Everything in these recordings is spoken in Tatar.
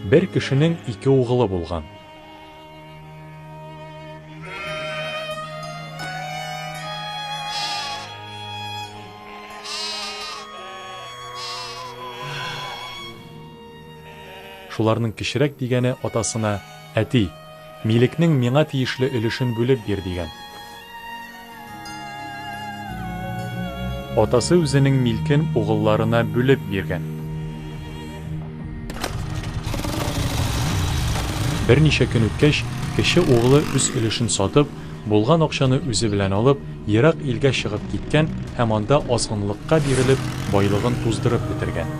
Бер кешенең ике угылы булган. Шуларның кечерәк дигәне атасына, Әти, милекнең миңа тиешле өлешен бүлеп бир, дигән. Атасы үзенең милкен угылларына бүлеп биргән. Берничә көн үткәч, кече угылы үз өлешен сатып, булган акчаны үзе белән алып, ерак илгә чыгып киткән һәм анда азгынлыкка бирелеп, байлыгын туздырып бетергән.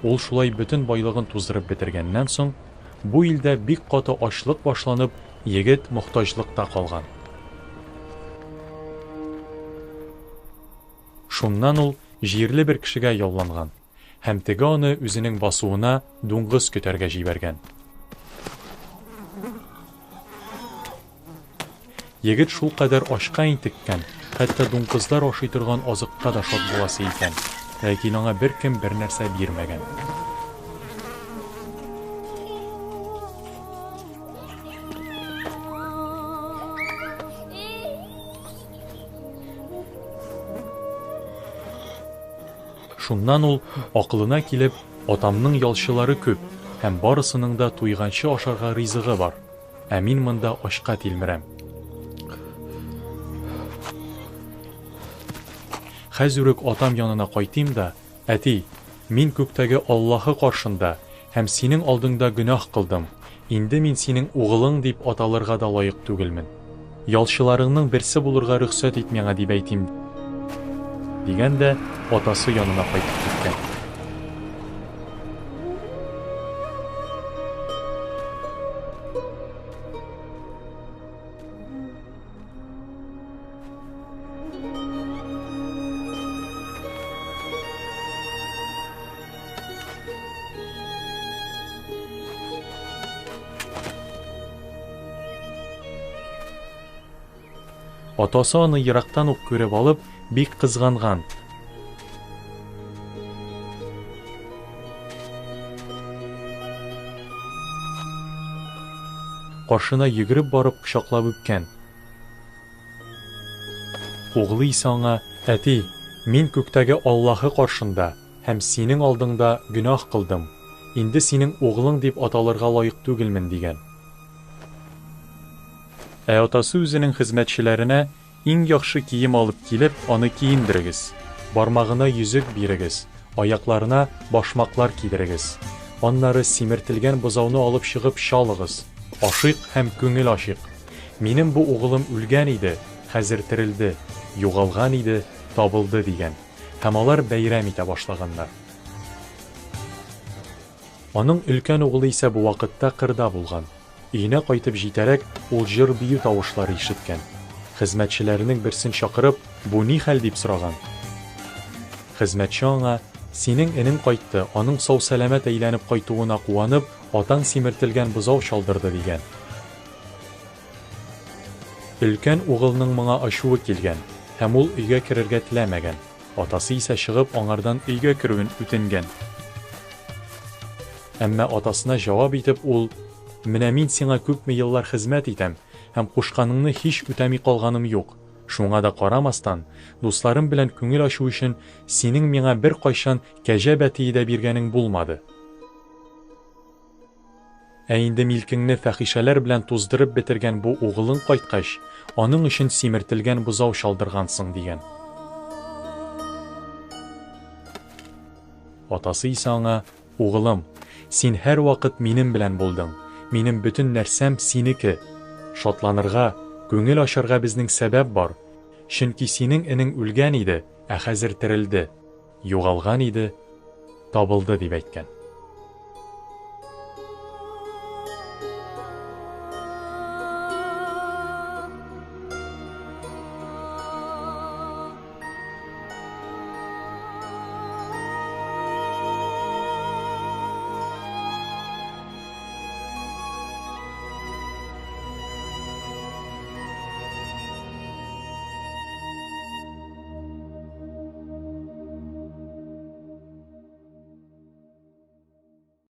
Ул шулай бөтен байлыгын туздырып бетергәннән соң, бу илдә бик каты ачлык башланып, егет мохтаҗлыкта калган. Шуннан ул җирле бер кешегә ялланган һәм теге аны үзенең басуына дуңгыз көтәргә җибәргән. Егет шулкадәр ачка интеккән, хәтта дуңгызлар ашый торган азыкка да шат буласы икән, ләкин аңа беркем бернәрсә бирмәгән. Шуннан ул, акылына килеп, Атамның ялчылары күп һәм барысының да туйганчы ашарга ризыгы бар, ә мин монда ачка тилмерәм. Хәзер үк атам янына кайтыйм да, Әти, мин күктәге Аллаһы каршында һәм синең алдыңда гөнаһ кылдым, инде мин синең угылың дип аталырга да лаек түгелмен. Ялчыларыңның берсе булырга рөхсәт ит миңа, дип әйтим, дигән дә атасы янына кайтып киткән. Атасы аны ерактан ук күреп алып, бик кызганган. Каршына йөгереп барып кочаклап үпкән. Углы исә аңа, Әти, мин күктәге Аллаһы каршында һәм синең алдыңда гөнаһ кылдым, инде синең углың дип аталырга лаек түгелмен, дигән. Ә атасы үзенең хезмәтчеләренә, Иң яхшы кием алып килеп, аны киендерегез, бармагына йөзек бирегез, аякларына башмаклар кидерегез. Аннары симертелгән бозауны алып чыгып чалыгыз, ашыйк һәм күңел ачыйк. Минем бу угылым үлгән иде, хәзер терелде, югалган иде, табылды, дигән. Һәм алар бәйрәм итә башлаганнар. Аның өлкән угылы исә бу вакытта кырда булган. Өенә кайтып җитәрәк, ул җыр-бию тавышлары ишеткән. Хезмәтчеләренең берсен чакырып, бу ни хәл дип сораган. Хезмәтче аңа, Синең энең кайтты, аның сау-сәламәт әйләнеп кайтуына куанып, атаң симертелгән бозау чалдырды, дигән. Өлкән угылның моңа ачуы килгән һәм ул өйгә керергә теләмәгән. Атасы исә чыгып аңардан өйгә керүен үтенгән. Әмма атасына җавап итеп ул, Менә мин сиңа күпме еллар хезмәт итәм һәм кушканыңны һич үтәми калганым юк. Шуңа да карамастан, дусларым белән күңел ачу өчен синең миңа беркайчан кәҗә бәтие дә биргәнең булмады. Ә инде милкеңне фәхишәләр белән туздырып бетергән бу угылың кайткач, аның өчен симертелгән бозау чалдыргансың, дигән. Атасы исә аңа, Угылым, Син һәрвакыт минем белән булдың, минем бөтен нәрсәм синеке. Шатланырга, күңел ачарга безнең сәбәп бар, чөнки синең энең үлгән иде, ә хәзер терелде, югалган иде, табылды, дип әйткән.